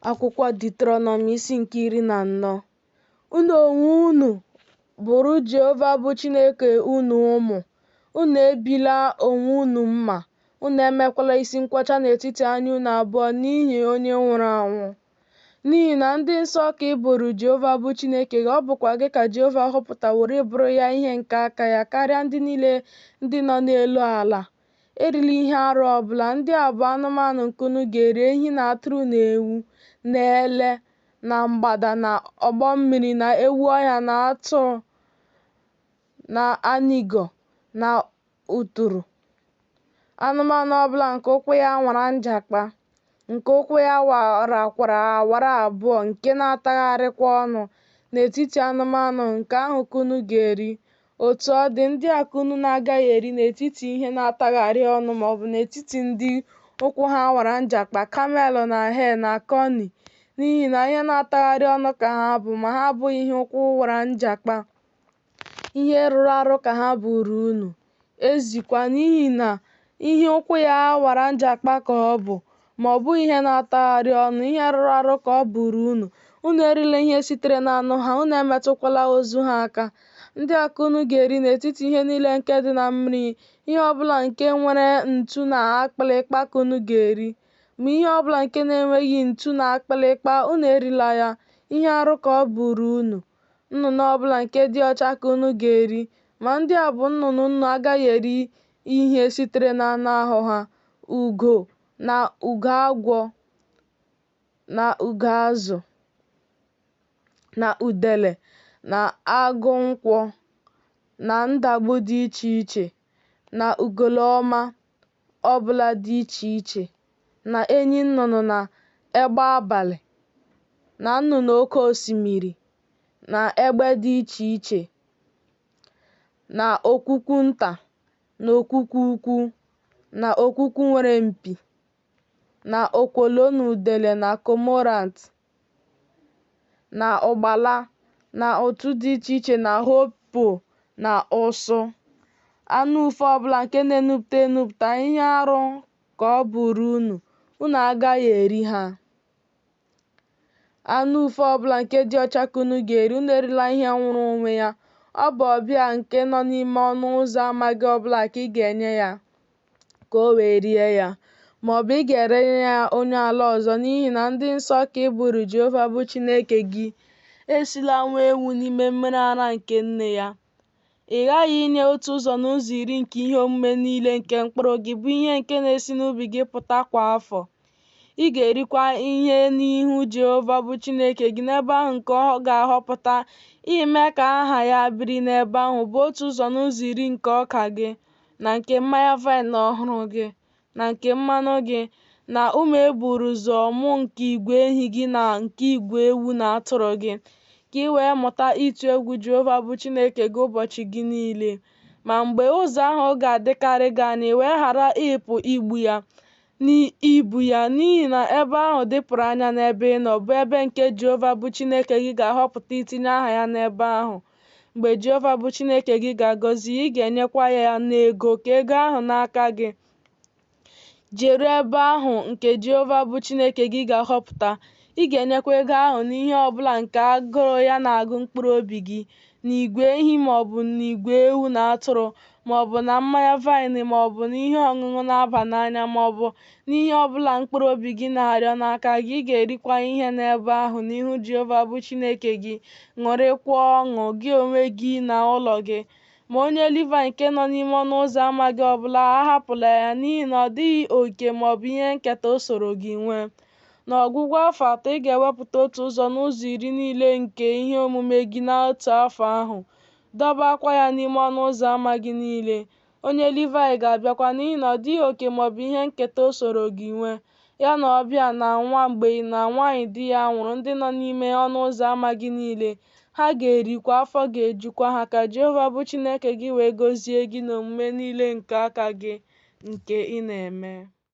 Akwụkwọ Deuterọnọmi isi nke 14. Unu onwe unu bụrụ Jehova bụ Chineke unu ụmụ, unu ebila onwe unu mma, unu emekwala isi nkwọcha n'etiti anya unu abụọ n'ihi onye nwụrụ anwụ. N'ihi na ndị nsọ ka ị bụrụ Jehova bụ Chineke gị, ọ bụkwa gị ka Jehova họpụtaworo ịbụrụ ya ihe nke aka ya karịa ndị niile ndị nọ n'elu ala. Erila ihe arụ ọ bụla. Ndị a bụ anụmanụ nke unu ga-eri: ehi na atụrụ na ewu na ele na mgbada na ọgbọ mmiri na ewu ọhịa na atụrụ na anịgo na uturu. Anụmanụ ọ bụla nke ụkwụ ya wara njakpa, nke ụkwụ ya warakwara awara abụọ, nke na-atagharịkwa ọnụ n'etiti anụmanụ, nke ahụ ka unu ga-eri. Otu ọ dị, ndị a ka unu na-agaghị eri n'etiti ihe na-atagharị ọnụ ma ọ bụ n'etiti ndị ụkwụ ha wara njakpa, kamel na hare na koni, n'ihi na ihe na-atagharị ọnụ ka ha bụ, ma ha abụghị ihe ụkwụ wara njakpa. Ihe rụrụ arụ ka ha bụụrụ unu. Ezi kwa, n'ihi na ihe ụkwụ ya wara njakpa ka ọ bụ, ma ọ bụghị ihe na-atagharị ọnụ, ihe rụrụ arụ ka ọ bụụrụ unu. Unu erila ihe sitere n'anụ ha, unu emetụkwala ozu ha aka. Ndị a ka unu ga-eri n'etiti ihe niile nke dị na mmiri, ihe ọ bụla nke nwere ntu na akpịrịkpa ka unu ga-eri. Ma ihe ọ bụla nke na-enweghị ntu na akpịrịkpa, unu erila ya, ihe arụ ka ọ bụụrụ unu. Nnụnụ ọ bụla nke dị ọcha ka unu ga-eri, ma ndị a bụ nnụnụ unu agaghị eri ihe sitere n'anụ ahụ ha: ugo na ugo agwọ na ugo azụ na udele na agụ nkwọ na ndagbu dị iche iche na ugoloọma ọ bụla dị iche iche na enyi nnụnụ na egbe abalị na nnụnụ oke osimiri na egbe dị iche iche na okwukwu nta na okwukwu ukwu na okwukwu nwere mpi na okwolo na udele na cormorant na ụgbala na ụtụ dị iche iche na hoopoe na ụsụ. Anụ ufe ọbụla nke na-enupụta enupụta, ihe arụ ka ọ bụrụ unu, unu agaghị eri ha. Anụ ufe ọbụla nke dị ọcha ka unu ga-eri, unu erila ihe nwụrụ onwe ya. Ọ bụ ọbịa nke nọ n'ime ọnụ ụzọ ama gị ọbụla ka ị ga-enye ya, ka o wee rie ya, ma ọ bụ ị ga-erenye ya onye ala ọzọ, n'ihi na ndị nsọ ka ị bụrụ Jehova bụ Chineke gị. Esila nwa ewu n'ime mmiri ara nke nne ya. Ị ghaghị inye otu ụzọ n'ụzọ iri nke ihe omume niile nke mkpụrụ gị, bụ ihe nke na-esi n'ubi gị pụta kwa afọ. Ị ga-erikwa ihe n'ihu Jehova bụ Chineke gị n'ebe ahụ nke ọ ga-ahọpụta ime ka aha ya biri n'ebe ahụ, bụ otu ụzọ n'ụzọ iri nke ọka gị, na nke mmanya vaịn ọhụrụ gị, na nke mmanụ gị, na ụmụ e buru ụzọ mụọ nke igwe ehi gị na nke igwe ewu na atụrụ gị, ka ị wee mụta ịtụ egwu Jehova bụ Chineke gị ụbọchị gị niile. Ma mgbe ụzọ ahụ ga-adịkarị gị anya, i wee ghara ịpụ igbu ya, n'ibu ya, n'ihi na ebe ahụ dịpụrụ anya n'ebe ị nọ, bụ ebe nke Jehova bụ Chineke gị ga-ahọpụta itinye aha ya n'ebe ahụ. Mgbe Jehova bụ Chineke gị ga-agọzi ya, ị ga-enyekwa ya n'ego ka ego ahụ n'aka gị jeruo ebe ahụ nke Jehova bụ Chineke gị ga-ahọpụta. Ị ga-enyekwa ego ahụ n'ihe ọ bụla nke agụrụ ya na-agụ mkpụrụ obi gị, n'igwe ehi ma ọ bụ n'igwe ewu na atụrụ, ma ọ bụ na mmanya vaịn ma ọ bụ n'ihe ọṅụṅụ na-aba n'anya ma ọ bụ n'ihe ọ bụla mkpụrụ obi gị na-arịọ n'aka gị. Ị ga-erikwa ihe n'ebe ahụ n'ihu Jehova bụ Chineke gị, ṅụrịkwa ọṅụ, gị onwe gị na ụlọ gị. Ma onye Livaị nke nọ n'ime ọnụ ụzọ ama gị ọ bụla, ahapụla ya, n'ihi na ọ dịghị oke ma ọ bụ ihe nketa o soro gị nwee. N'ọgwụgwụ afọ atọ, ị ga-ewepụta otu ụzọ n'ụzọ iri niile nke ihe omume gị n'otu afọ ahụ, dọbakwa ya n'ime ọnụ ụzọ ama gị niile. Onye Livaị ga-abịakwa, n'ihi na ọ dịghị oke ma ọ bụ ihe nketa o soro gị nwee, ya na ọbịa na nwa mgbei na nwaanyị di ya nwụrụ ndị nọ n'ime ọnụ ụzọ ama gị niile. Ha ga-erikwa, afọ ga-ejukwa ha, ka Jehova bụ Chineke gị wee gọzie gị n'omume niile nke aka gị nke ị na-eme.